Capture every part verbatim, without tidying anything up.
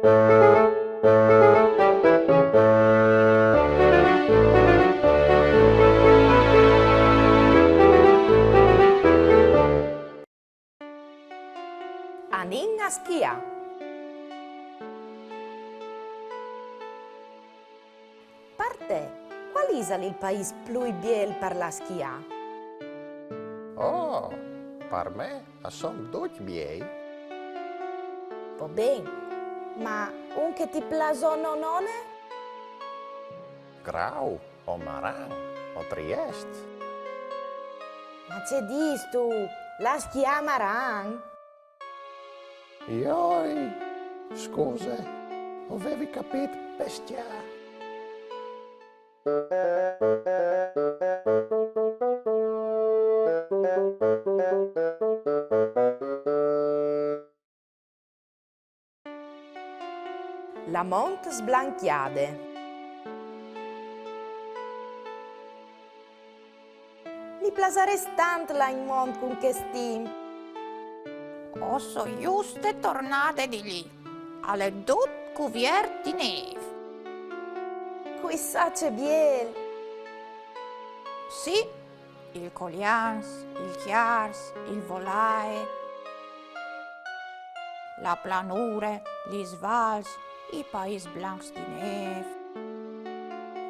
Anìn a schià. Par te, cuâl isal il paîs plui biel par lâ a schià? Oh, par me a son ducj biei. Po ben, ma un che ti plâs, no, no, no? Grau, o Maran, o Triest. Ma ce distu? Lâ a schià a Maran? Joi, scuse, o vevi capît pescjâ. La mont sblancjade. Mi plasarès tant lâ in mont cun chest timp. O soi juste tornade di li. Al è dut cuviert di nêf. Cuissà ce biel! Sì, il Colians, il Cjars, il Volae, la planure, lis vals, i paîs blancs di nêf.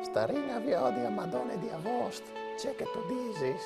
Starìn a viodi a Madone di Avost, ce che tu disis.